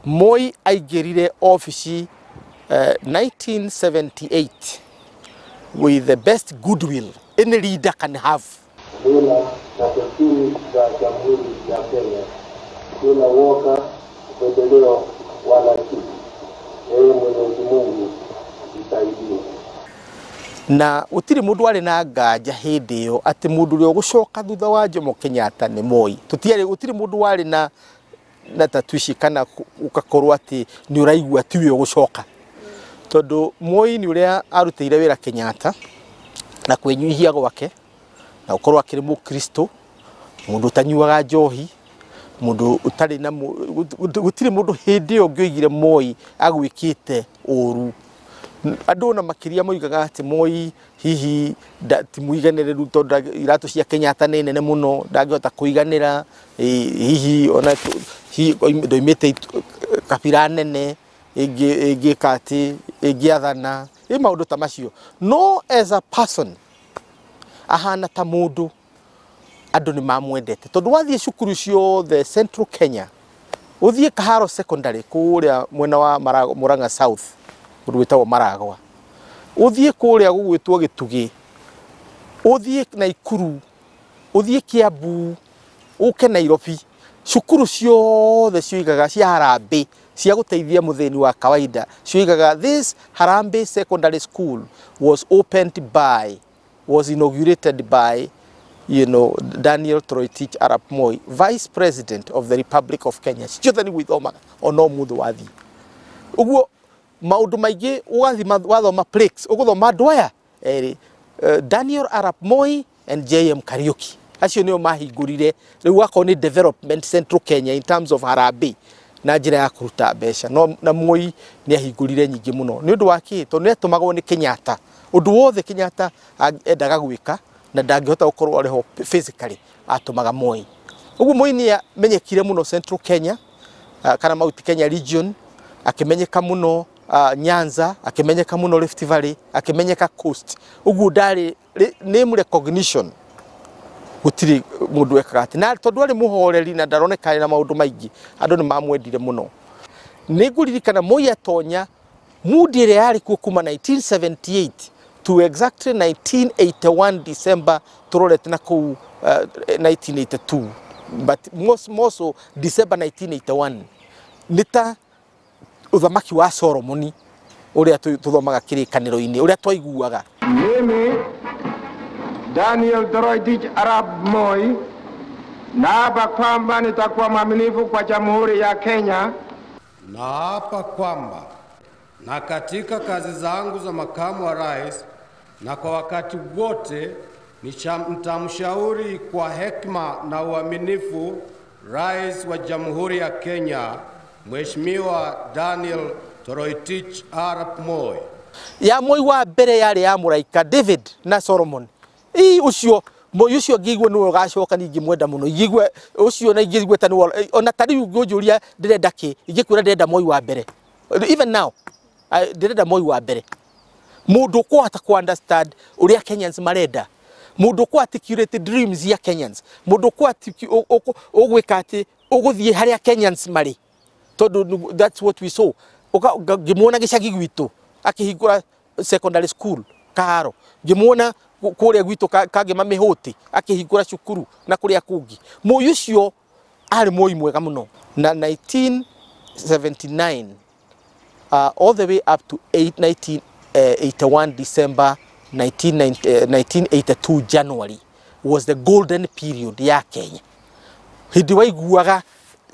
Moi aingĩrire obici 1978 with the best goodwill any leader can have. Mila na desturi za Jamhuri ya Kenya bila woga, upendeleo wala chuki. Ee Mwenyezi Mungu nisaidie. Na gũtirĩ mũndũ warĩ na nganja hĩndĩ ĩyo atĩ mũndũ ũrĩa ũgũcoka thutha wa Jomo Kenyatta nĩ Moi. Tũtiarĩ, gũtirĩ mũndũ warĩ na tatuici kana ũgakorwo atĩ nĩ ũraigua tiwe ũgũcoka, tondũ Moi nĩ ũrĩa arutĩire wĩra Kenyatta na kwĩnyihia gwake na gũkorwo akĩrĩ mũkristo, mũndũ ũtanyuaga njohi, mũndũ ũtarĩ na gũtirĩ mũndũ hĩndĩ ĩyo ũngĩoigire Moi agwĩkĩte ũru. Andũ ona makĩria moigaga atĩ Moi hihi ti mũiganĩrĩru tondũ iratũ cia Kenyatta nĩ nene mũno, ndangĩhota kũiganĩra, hihi ona ndoimĩte kabira nene ĩngĩka atĩ ĩngĩathana, ĩ maũndũ ta macio. No as a person ahana ta mũndũ andũ nĩ mamwendete, tondũ wathiĩ cukuru ciothe Central Kenya, ũthiĩ Kaharo Secondary kũrĩa mwena wa Murang'a South, kũndũ gwĩtagwo Maragwa, ũthiĩ kũrĩa gũgwĩtwo Gĩtugĩ, ũthiĩ Naikuru, ũthiĩ Kiambu, ũke Nairobi, cukuru ciothe cioigaga cia harambee cia gũteithia mũthĩni wa kawaida, cioigaga this Harambee Secondary School was opened by, was inaugurated by Daniel Toroitich Arap Moi, Vice President of the Republic of Kenya. Ciothe nĩguo ithomaga ona ũmũthĩ wathiĩ. Ũguo maũndũ maingĩ ũgathiĩ wathoma plaques, ũgũthoma andũ aya erĩ, Daniel Arap Moi and JM Kariuki. Acio nĩo mahingũrire rĩu wakorwo nĩ development Central Kenya in terms of harambee na njĩra ya kũruta mbeca. No na Moi nĩ ahingũrire nyingĩ mũno. Nĩ ũndũ wa kĩ? Tondũ nĩ atũmagwo nĩ Kenyatta. Ũndũ wothe Kenyatta endaga gwĩka na ndangĩhota gũkorwo arĩ ho physically, atũmaga Moi. Ũguo Moi nĩ amenyekire mũno Central Kenya, kana Mount Kenya region, akĩmenyeka mũno Nyanza, akĩmenyeka mũno Rift Valley, akĩmenyeka Coast. Ũguo ndarĩ name recognition, gũtirĩ mũndũ wekaga atĩ. Na tondũ arĩ mũhoreri na ndaroneka na maũndũ maingĩ, andũ nĩ mamwendire mũno. Nĩ ngũririkana Moi atonya mood ĩrĩa yarĩ kuo kuma 1978 to exactly 1981 December, tũrorete na kũu 1982, but more so December 1981, nĩ ta ũthamaki wa Solomoni ũrĩa tũthomaga kĩrĩkanĩro-inĩ, ũrĩa twaiguaga. Mimi Daniel Toroitich Arap Moi naapa kwamba nitakuwa mwaminifu kwa Jamhuri ya Kenya. Naapa kwamba na katika kazi zangu za makamu wa rais na kwa wakati wote nitamshauri kwa hekima na uaminifu Rais wa Jamhuri ya Kenya Mheshimiwa Daniel Toroitich Arap Moi. Ya Moi wa mbere yarĩ ya mũraika David na Solomon. Ii ũcio Moi ũcio ngĩigua nĩwe ũgacoka, nĩ ingĩmwenda mũno. Ingĩigua ũcio na ingĩigua ta nĩwe, ona ta rĩu ngũnjũria ndĩrenda kĩ, ingĩkwĩra ndĩrenda Moi wa mbere. Even now, ndĩrenda Moi wa mbere. Mũndũ ũkũhota ku understand ũrĩa Kenyans marenda. Mũndũ ũkũ articulate dreams ya Kenyans. Mũndũ ũkũ ũgwĩka atĩ ũgũthiĩ harĩa Kenyans marĩ. Tondũ that's what we saw. Ngĩmuona gĩcagi gwitũ akĩhingũra secondary school Kaharo. Ngĩmuona kũrĩa gwitũ Kangema Mĩhũtĩ akĩhingũra cukuru na kũrĩa kũngĩ. Moi ũcio arĩ Moi mwega mũno. Na 1979 all the way up to 1981 December, 1982 January was the golden period ya Kenya. Hĩndĩ waiguaga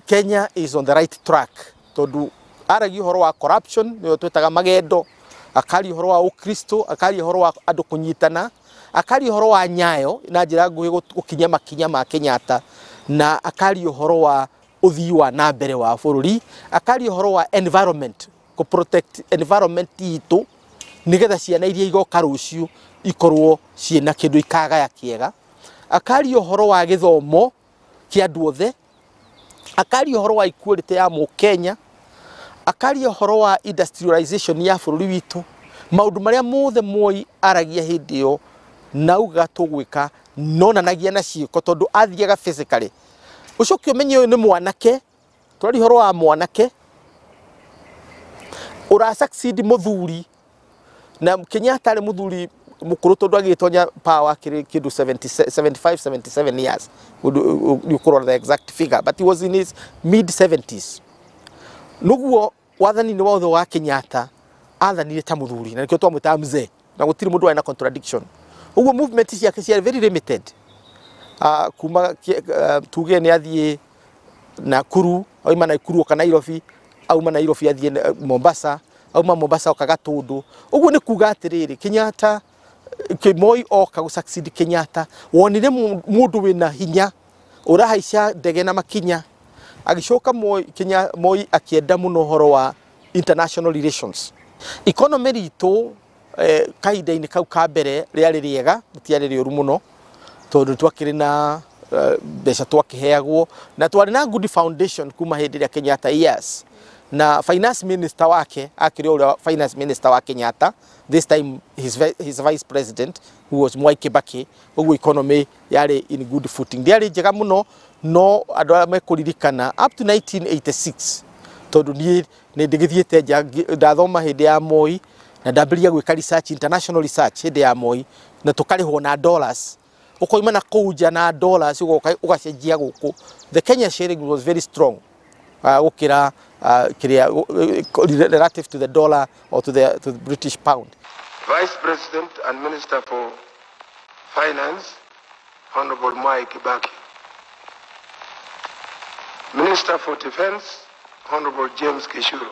Kenya is on the right track, tondũ aragia ũhoro wa corruption, nĩyo twĩtaga magendo, akaria ũhoro wa ũkristo, akaria ũhoro wa andũ kũnyitana, akaria ũhoro wa nyayo na njĩra nguhĩ gũkinya makinya ma Kenyatta, na akaria ũhoro wa ũthii wa na mbere wa bũrũri, akaria ũhoro wa environment, kũ protect environment itũ nĩgetha ciana iria igoka rũciũ ikorwo ciĩna kĩndũ ikagaya kĩega, akaria ũhoro wa gĩthomo kĩa andũ othe, akaria ũhoro wa equality ya mũkenya, akaria ũhoro wa industrialization ya bũrũri witũ. Maũndũ marĩa mothe Moi aragia hĩndĩ ĩyo na auga tũgwĩka, nonanagia na ciĩko tondũ athiaga physically. Ũcoke ũmenye ũyũ nĩ mwanake, tũraria ũhoro wa mwanake Ura succeed muthuri na Kenyatta ari muthuri mukuru tondu agitonya power kiri kindu 70 75 77 years, you kurora the exact figure, but he was in his mid 70s. Nuguo wathani ni wothe wa Kenyatta athanire ta muthuri na nikio twamwitaga mzee na gutiri mundu na contradiction. Uguo movement ciake ciarĩ very limited. Kuma tuge ni athie Nakuru, auma Nakuru oka Nairobi, auma Nairobi athie Mombasa, auma Mombasa oka Gatundu. Uguo ni kuga atiriri Kenyatta Moi oka gu succeed Kenyatta wonire mundu wina hinya urahaica ndege na makinya. Agicoka Moi Kenya Moi akienda muno horo wa international relations. Economy ritu kahinda-inĩ kau ka mbere rĩarĩ rĩega, rĩtiarĩ rĩũru mũno tondũ twakĩrĩ na mbeca twakĩheagwo na twarĩ na good foundation kuma hĩndĩ ĩrĩa Kenyatta years. Na finance minister wake akĩrĩ ũrĩa finance minister wa Kenyatta, this time his vice president who was Mwai Kibaki. Ũguo economy yarĩ in good footing, ndĩarĩ njega mũno no andũ arĩa mekũririkana up to 1986 tondũ niĩ nĩ ndĩgĩthiĩte nja ndathoma hĩndĩ ya Moi na ndambĩrĩria gwĩka research, international research hĩndĩ ya Moi, na tũkarĩhwo na dollars, ũkoima na kũu nja na dollars ũgoka ũgacenjia gũkũ. The Kenya shilling was very strong gũkĩra kĩrĩa relative to the dollar or to the British pound. Vice President and Minister for Finance, Honorable Mwai Kibaki. Minister for Defense, Honorable James Kishuru.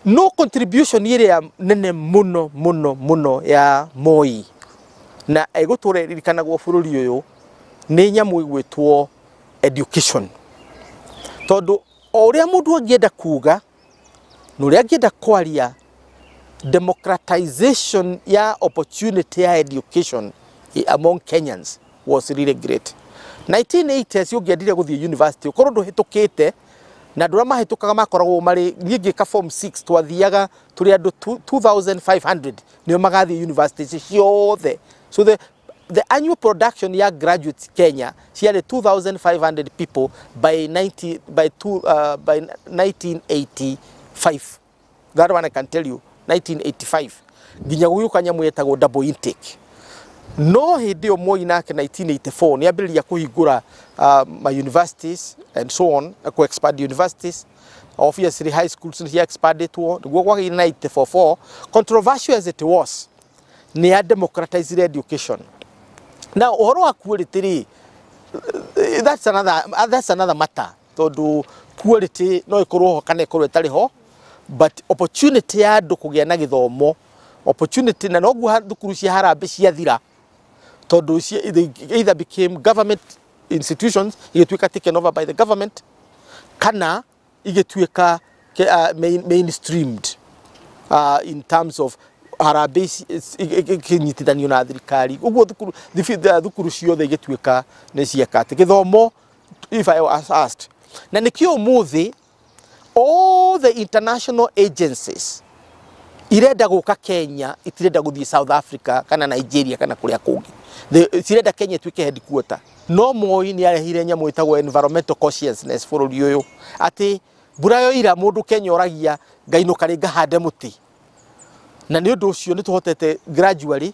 No contribution ĩrĩa nene muno muno muno ya Moi na ĩgũtũra ĩririkanagwo bũrũri ũyũ nĩ nyamũ ĩgwĩtwo education, tondũ o ũrĩa mũndũ angĩenda kuga na ũrĩa angĩenda kwaria, democratization ya opportunity ya education among Kenyans was really great. 1980s ũngĩendire gũthiĩ university ũkorwo ndũhĩtũkĩte na andũ arĩa mahĩtũkaga makoragwo marĩ, niĩ ngĩka form 6 twathiaga tũrĩ andũ 2500 nĩo magathiĩ universities ciothe. So the annual production ya graduates Kenya ciarĩ 2500 people by 1985. That one I can tell you, 1985 nginya gũgĩũka nyamũ yetagwo double intake. No hĩndĩ ĩyo Moi nake 1984 nĩ ambĩrĩria kũhingũra ma universities and so on, ku expand universities. Obviously high schools nĩ expandetwo nĩguo kwagĩire na 1984. Controversial as it was, nĩ ya democratized education. Now ũhoro wa quality rĩ, that's another matter, tondũ quality no ĩkorwo ho kana ĩkorwo ĩtarĩ ho, but opportunity ya andũ kũgĩa na gĩthomo, opportunity na noguo thukuru cia harambee ciathira tondũ they either became government institutions igĩtuĩka taken over by the government kana igĩtuĩka mainstreamed in terms of harambee ikinyitithanio na thirikari. Ũguo thukuru ciothe igĩtuĩka nĩ cieka atĩ gĩthomo, if I was asked, na nĩkĩo ũmũthĩ all the international agencies irenda gũka Kenya, itirenda gũthiĩ South Africa kana Nigeria kana kũrĩa kũngĩ. Cirenda Kenya ĩtuĩke headquarter. No Moi nĩ arehire nyamũ ĩtagwo environmental consciousness bũrũri ũyũ, atĩ mbura yoira mũndũ Kenya oragia ngainũka rĩ ngahande mũtĩ. Na nĩ ũndũ ũcio nĩ tũhotete gradually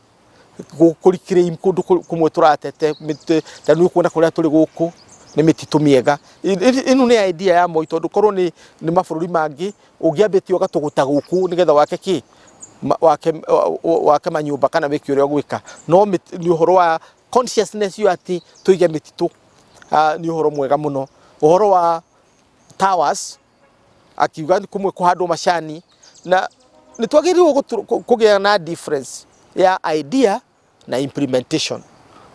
kũreclaim kũndũ kũmwe tũratete mĩtĩ, ta nĩ ũkuona kũrĩa tũrĩ gũkũ nĩ mĩtitũ mĩega. Ĩno nĩ idea ya Moi tondũ korwo nĩ mabũrũri mangĩ ũngĩambĩtie ũgatũgũta gũkũ nĩgetha wake kĩ wake manyũmba kana wĩke ũrĩa ũgwĩka. No nĩ ũhoro wa consciousness yo atĩ tũige mĩtitũ nĩ ũhoro mwega mũno. Ũhoro wa towers akiuga kũmwe kũhandwo macani, na nĩ twagĩrĩirwo kũgĩa na difference ya idea na implementation,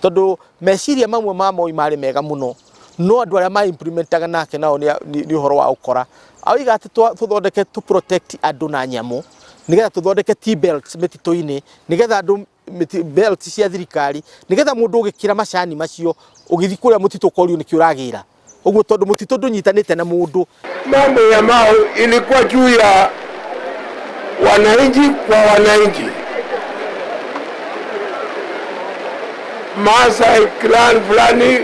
tondũ meciria mamwe ma Moi marĩ mega mũno no andũ arĩa ma implementaga nake nao nĩ ũhoro wa ũkora. Auga atĩ tũthondeke tũ protect andũ na nyamũ nĩgetha tũthondeke T-belts mĩtitũ-inĩ, nĩgetha andũ belts cia thirikari, nĩgetha mũndũ ũgĩkĩra macani macio ũgĩthiĩ kũrĩa mũtitũ ũkorio nĩkĩ ũragĩra ũguo, tondũ mũtitũ ndũnyitanĩte na mũndũ. Mambo ya Mau ilikuwa juu ya wananchi kwa wananchi. Maasai clan fulani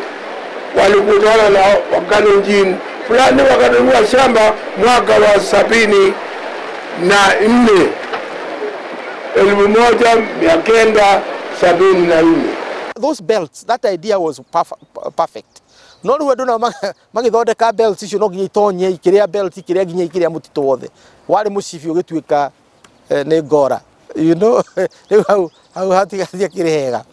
walikutana na Wakalenjin fulani wakanunua shamba mwaka wa 74. na nne, 1974. Those belts, that idea was perfect. No rĩu andũ nao magĩthondeka belts icio no nginya itonye ikĩrĩa belt, ikĩrĩa nginya ikĩrĩa mũtitũ wothe warĩ mũcibi ũgĩtuĩka nĩ ngora. Rĩu hau hatiakĩrĩ hega.